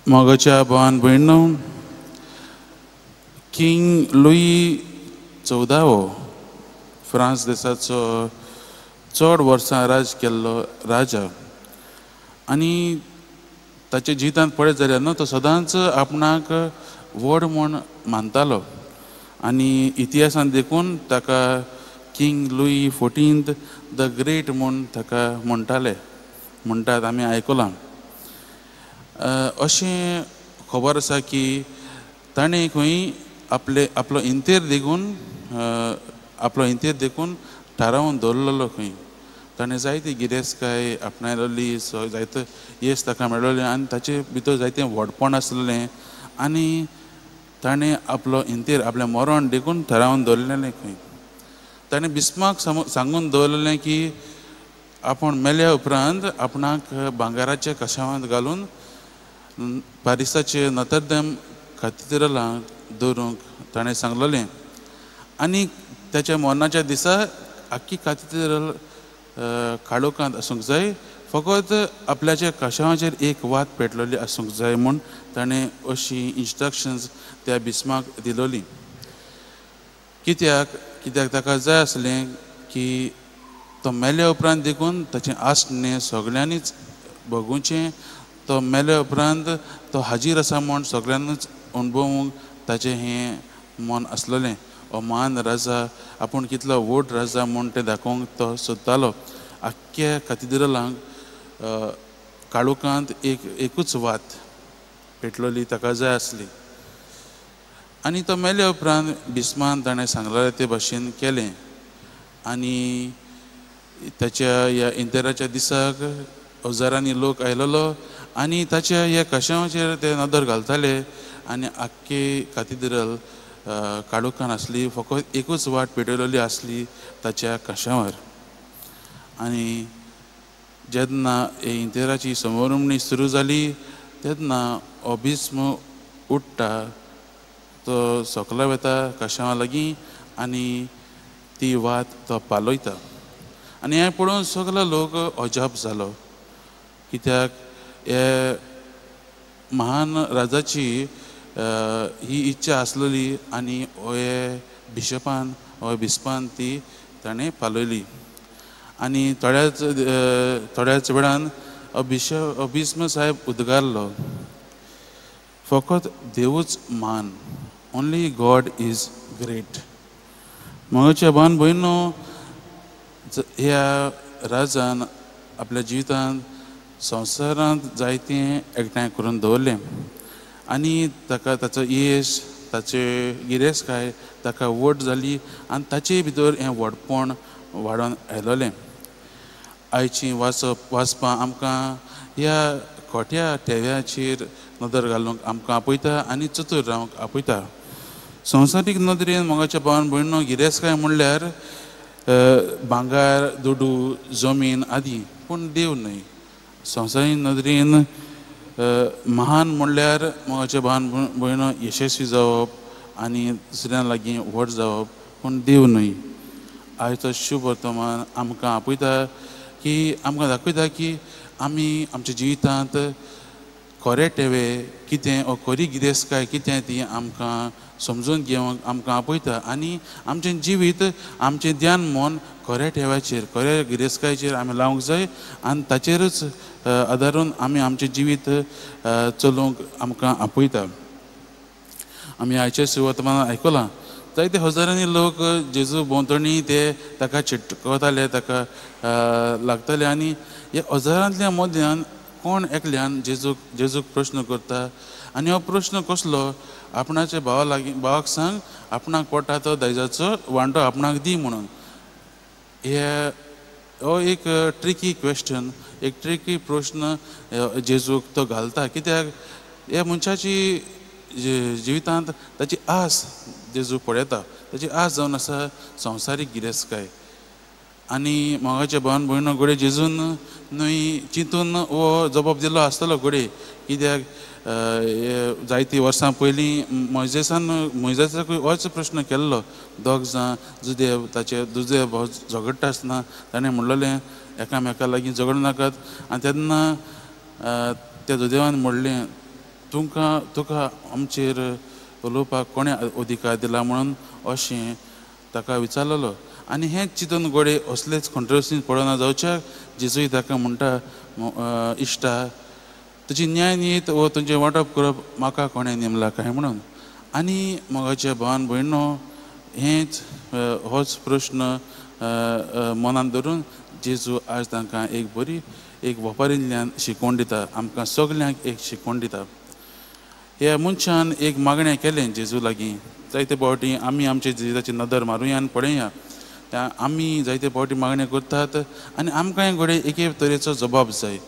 मोगाच्या भावान भयणो, king Luis चवदावो France देशाचो चड वर्सां राज केल्लो राजा आनी ताच्या जिवितांत पळयत जाल्यार न्हू तो सदांच आपणाक व्हड म्हूण मानतालो आनी इतिहासान देखून ताका King Louis XIV the great म्हूण ताका म्हणटाले, म्हणटात आमी आयकलां. अशें खबर आसा की ताणें खंय आपले आपलो इंतेर देखून थारावन दवरलेलो खंय. ताणें जायती गिरेस्तकाय आपणायलेली, जायते येस ताका मेळ्ळेलें आनी ताचे भितर जायतें व्हडपण आसलेलें आनी ताणें आपलो इंतेर आपलें मरण देखून थारावन दवरलेलें खंय. ताणें बिस्माक सांगून दवरलेलें की आपूण मेल्या उपरांत आपणाक भांगराच्या कशावांत घालून पारिसाचे नोतरदेम कातिद्रलांत दवरूंक ताणें सांगलेलें आनी ताच्या मरणाच्या दिसा आख्खी कातिद्रल काळोखांत आसूंक जाय, फकत आपल्याच्या काशावाचेर एक वात पेटलेली आसूंक जाय म्हूण ताणें अशी इन्स्ट्रक्शन्स त्या बिस्माक दिलोली. कित्याक कित्याक ताका जाय आसलें की तो मेल्या उपरांत देखून ताचें आसणें सगळ्यांनीच भोगुचें, तो मेल्या उपरांत तो हाजीर आसा म्हूण सगळ्यांनीच अणभवूंक ताचें हें मन आसलेलें. हो महान राजा आपूण कितलो व्हड राजा म्हूण तें दाखोवंक तो सोदतालो. आख्ख्या कातिद्रलांक काळोखांत एक एकूच वात पेटलोली ताका जाय आसली आनी तो मेल्या उपरांत बिस्मान ताणें सांगलेलें ते भाशेन केलें आनी ताच्या ह्या इंतेराच्या दिसाक हजारांनी लोक आयलेलो आनी ताच्या ह्या कशावाचेर ते नदर घालताले आनी आख्खी कातिद्रल काळोखान आसली, फकत एकूच वाट पेटयलेली आसली ताच्या कशावर. आनी जेन्ना इंतेराची समोरमणी सुरू जाली तेन्ना हो भीष्म उठ्ठा, तो सकला वता कशावा लागीं आनी ती वात तो पालयता आनी हें पळोवन सगलो लोक अजाप जालो, कित्याक हे महान राजाची ही इच्छा आसलेली आनी हे बिशपान हो बिस्पान ती ताणें पालयली. आनी थोड्याच थोड्याच वेळान भीष्म साहेब उद्गारलो, फकत देवूच मान, ओन्ली गॉड is great. मोगाच्या भावान भयणो, ह्या राजान आपल्या जिवितांत संवसारांत जायतें एकठांय करून दवरलें आनी ताका ताचो येस, ताचे गिरेस्तकाय ताका व्हड जाली आनी ताचे भितर हें व्हडपण वाडोवन आयलोलें. आयचीं वाचपां आमकां ह्या खोट्या ठेव्याचेर नदर घालूंक आमकां आपयता आनी चतूर रावंक आपयता. संवसारीक नदरेन मोगाच्या भावान भयणो, गिरेस्तकाय म्हणल्यार भांगर, दुडू, जमीन आदी, पूण देव न्हय. संवसारीक नदरेन महान म्हणल्यार मोगाच्या भावान भयणो यशस्वी जावप आनी दुसऱ्यां लागीं व्हड जावप, पूण देव न्हय. आयचो शुभ वर्तमान आमकां आपयता की आमकां दाखयता की आमी आमच्या जिवितांत खरें ठेवे कितें ओ खरी गिरेस्तकाय कितें ती आमकां समजून घेवंक आमकां आपयता आनी आमचें जिवीत, आमचें ध्यान मन खऱ्या ठेव्याचेर, खऱ्या गिरेस्तकायचेर आमी लावंक जाय आनी ताचेरूच आदारून आमी आमचें जिवीत चलोवंक आमकां आपयता. आमी आयच्या सुवर्तमानान आयकलां जायते हजारांनी लोक जेजू भोंवतणी ते ताका चिटकताले, ताका लागताले आनी ह्या हजारांतल्या मदल्यान कोण एकल्यान जेजूक प्रश्न करता आनी हो प्रश्न कसलो, आपणाच्या भावा लागीं भावाक सांग आपणाक पडटा तो दायजाचो वांटो आपणाक दी म्हणून. हे हो एक ट्रिकी क्वेश्चन, एक ट्रिकी प्रश्न जेजूक तो घालता, कित्याक ह्या मनशाची जिवितांत ताची आस जेजू पळयता, ताची आस जावन आसा संवसारीक गिरेस्तकाय. आनी मोगाच्या भावान भयणो, घडये जेजून न्हय चिंतून हो जबाब दिल्लो आसतलो घडये, कित्याक जायतीं वर्सां पयलीं मोयजेसाकूय होच प्रश्न केल्लो. दोग जाण जुदेव ताचे दुदेव भाव झगडटा आसतना ताणें म्हणलेलें एकामेका लागीं झगडूं नाकात आनी तेन्ना त्या दुदेवान म्हणलें तुमकां तुका आमचेर उलोवपाक कोणें अधिकार दिला म्हणून अशें ताका विचारलेलो. आनी हें चिंतून घडये असलेच कंट्रोवर्सीन पडना जावच्याक जेजूय ताका म्हणटा, इश्टा तुजी न्याय नीत वो तुजें वांटप करप म्हाका कोणें नेमला काय म्हणून. आनी मोगाच्या भावान भयणो हेंच होच प्रश्न मनान धरून जेजू आज तांकां एक बरी एक वपारींतल्यान शिकवण दिता, आमकां सगल्यांक एक शिकवण दिता. ह्या मनशान एक मागणें केलें जेजू लागीं. जायते फावटी आमी आमच्या जिविताची नदर मारुया आनी पळया, आमी जायते फावटी मागणें करतात आनी आमकांय घडये एके तरेचो जबाब जाय,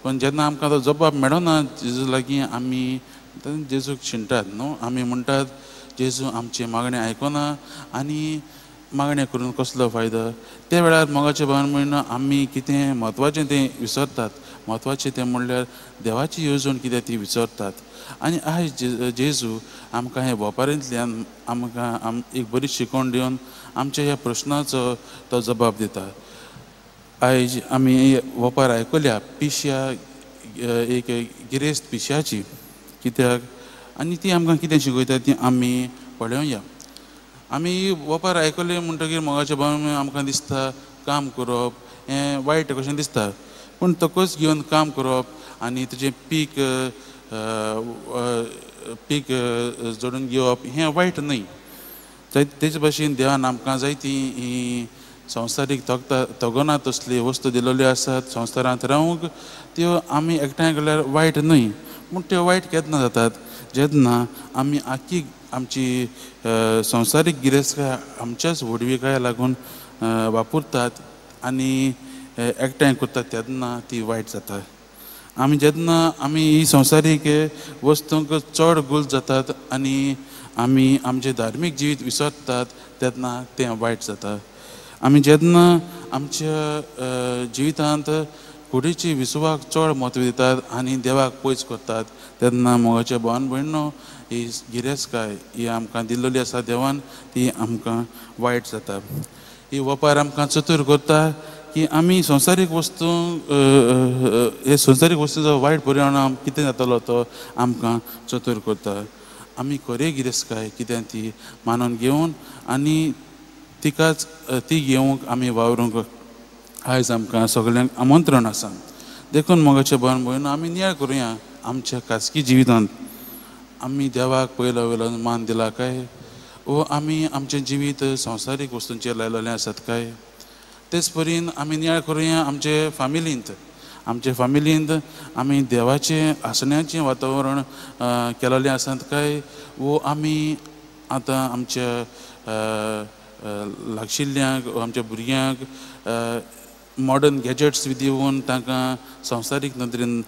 पूण जेन्ना आमकां तो जबाब मेळना जेजू लागीं आमी जेजूक शिणटात न्हू. आमी म्हणटात जेजू आमचें मागणें आयकना आनी मागणें करून कसलो फायदो. त्या वेळार मोगाचे भावन म्हणून आमी कितें म्हत्वाचें तें विसरतात, म्हत्वाचें तें म्हणल्यार देवाची येवजण कितें ती विसरतात. आनी आयज जेजू आमकां हे वपारींतल्यान आमकां एक बरी शिकवण दिवन आमच्या ह्या प्रश्नाचो तो जबाब दिता. आयज आमी वपार आयकल्या पिश्या एक गिरेस्त पिश्याची, कित्याक आनी ती आमकां कितें शिकयता ती आमी पळोवया. आमी वपार आयकले म्हणटकीर मोगाच्या भावन आमकां दिसता काम करप हें वायट कशें दिसता, पूण तकच घेवन काम करप आनी तुजें पीक पीक जोडून घेवप हें वायट न्हय. तेजे भाशेन देवान आमकां जायती ही संवसारीक तगता तगना तसली वस्तू दिलेल्यो आसात संवसारांत रावूंक, त्यो आमी एकठांय केल्यार वायट न्हय. पूण त्यो वायट केन्ना जातात, जेन्ना आमी आख्खी आमची संवसारीक गिरेस्तकाय आमच्याच व्हडविकाय लागून वापरतात आनी एकठांय करतात तेन्ना ती वायट जाता. आमी जेन्ना आमी ही संवसारीक वस्तूंक चड गुल जातात आनी आमी आमचें धार्मीक जिवीत विसरतात तेन्ना तें वायट जाता. आमी जेन्ना आमच्या जिवितांत कुडीची विसवाक चड म्हत्व दितात आनी देवाक पयस करतात तेन्ना मोगाच्या भावान भयणो ही गिरेस्तकाय ही आमकां दिल्ली आसा देवान ती आमकां वायट जाता. ही वपार आमकां चतूर करता की आमी संवसारीक वस्तू हे संवसारीक वस्तूचो वायट परिणाम कितें जातलो तो आमकां चतूर करता. आमी खरी गिरेस्तकाय कितें ती मानून घेवन आनी तिकाच ती घेवंक आमी वावरूंक आयज आमकां सगल्यांक आमंत्रण आसा. देखून मोगाचे भावन भयण आमी नियाळ करुया आमच्या खाजगी जिवितांत आमी देवाक पयलो वयलो मान दिला काय, वो आमी आमचें जिवीत संवसारीक वस्तूंचेर लायलेलें आसात काय. तेच परीन आमी नियाळ करुया आमचे फामिलींत, आमचे फामिलींत आमी देवाचें आसण्याचें वातावरण केलेलें आसात काय, वो आमी आतां आमच्या लागशिल्ल्यांक आमच्या भुरग्यांक मॉडर्न गॅजेट्स बी दिवन तांकां संवसारीक नदरेन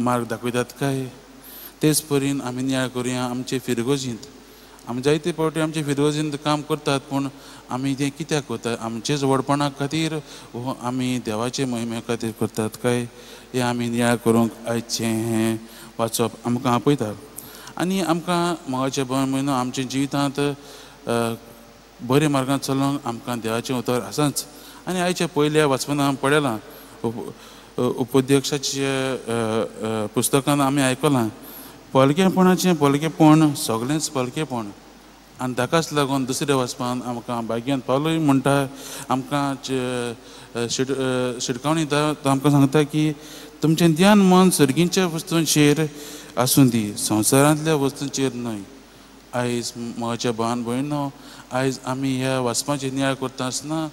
मार्ग दाखयतात काय. तेच परीन आमी नियाळ करुया आमचे फिरगोजींत, आमी जायते फावटी आमचे फिरगोजींत काम करतात पूण आमी तें कित्याक करतात, आमचेच व्हडपणा खातीर वो आमी देवाचे मोहिमे खातीर करतात काय, हें आमी नियाळ करूंक आयचें हें वाचप आमकां आपयता. आनी आमकां मोगाचे भावन भयणो आमच्या जिवितांत बऱ्या मार्गान चलोवंक आमकां देवाचें उतर आसाच. आनी आयच्या पयल्या वाचपनान पळयलां उपदेशाच्या पुस्तकान आमी आयकलां पलकेपणाचें पलकेपण सगळेंच पलकेपण. आनी ताकाच लागून दुसऱ्या वाचपान आमकां भाग्यान पावलूय म्हणटा आमकां शिटकावणी दिता, तो आमकां सांगता की तुमचें ध्यान मन सर्गींच्या वस्तूंचेर आसूं दी, संवसारांतल्या वस्तूंचेर न्हय. आयज म्हज्या भावान भयणो आयज आमी ह्या वाचपाचेर नियाळ करता आसतना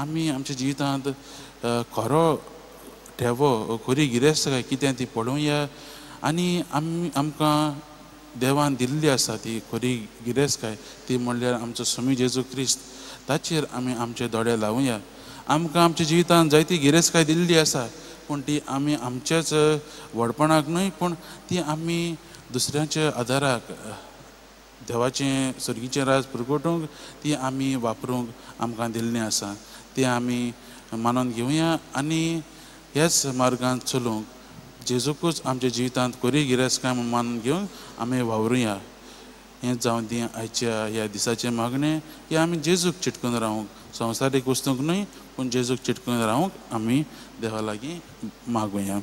आमी आमच्या जिवितांत खरो ठेवो खरी गिरेस्तकाय कितें ती पळोवया आनी आमी आमकां देवान दिल्ली आसा ती खरी गिरेस्तकाय ती म्हणल्यार आमचो स्वामी जेजू क्रिस्त, ताचेर आमी आमचे दोळे लावया. आमकां आमच्या जिवितांत जायती गिरेस्तकाय दिल्ली आसा पूण ती आमी आमच्याच व्हडपणाक न्हय पूण ती आमी दुसऱ्यांच्या आदाराक देवाचें सर्गीचें राज पुरगोटूंक ती आमी वापरूंक आमकां दिल्लें आसा, ती आमी मानून घेवया आनी ह्याच मार्गान चलूंक जेजूकूच आमच्या जिवितांत खरी गिरेस्तकाय म्हूण मानून घेवन आमी वावरुया. हें जावं दी आयच्या ह्या दिसाचें मागणें की आमी जेजूक चिटकून रावूंक, संवसारीक वस्तूंक न्हय पूण जेजूक चिटकून रावूंक आमी देवा लागीं मागुया.